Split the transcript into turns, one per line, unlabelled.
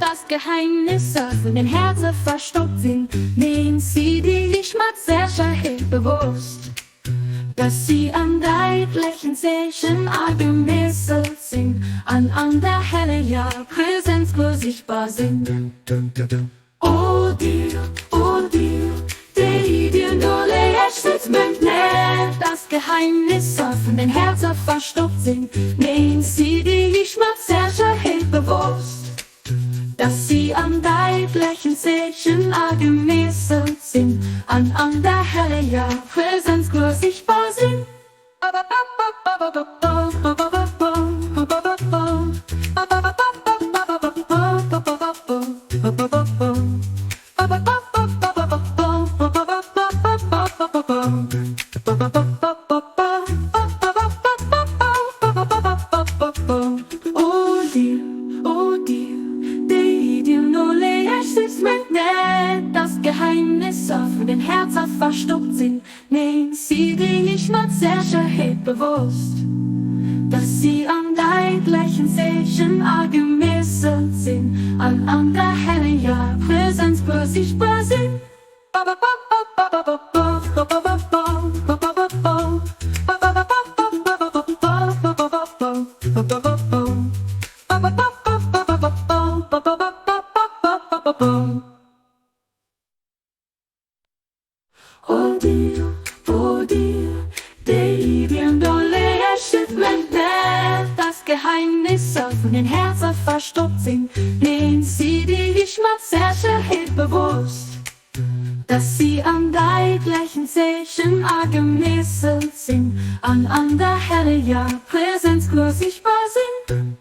Dass Geheimnisser vun den Häerzer verstoppt sinn, Neen, si déi ich mat Sécherheet bewosst, Dass si an däitlechen Zeechen agemeesselt sinn An an der helleger Präsenz kloer sichtbar sinn. O Dir, o Dir, déi Dir no léicht, mengt net, dass Geheimnisser vun den Häerzer verstoppt sinn, neen, si déi ich mat Sécherheet bewosst, dass si an däitlechen Zeechen agemeesselt sinn an an der helleger Präsenz kloer sichtbar sinn. O Dir, o Dir, déi Dir no léicht sidd, mengt net, dass d'Geheimnisser vun den Häerzer verstoppt sinn, Neen, si déi ich mat Sécherheet bewosst, dass si an däitlechen Zeechen agemeesselt sinn an an der helleger Präsenz pur sichtbar sinn. O Dir, o Dir, déi Dir no léicht, mengt net, dass Geheimnisser vun den Häerzer verstoppt sinn, neen, si déi ich mat Sécherheet bewosst, dass si an däitlechen Zeechen agemeesselt sinn an an der helleger Präsenz kloer sichtbar sinn.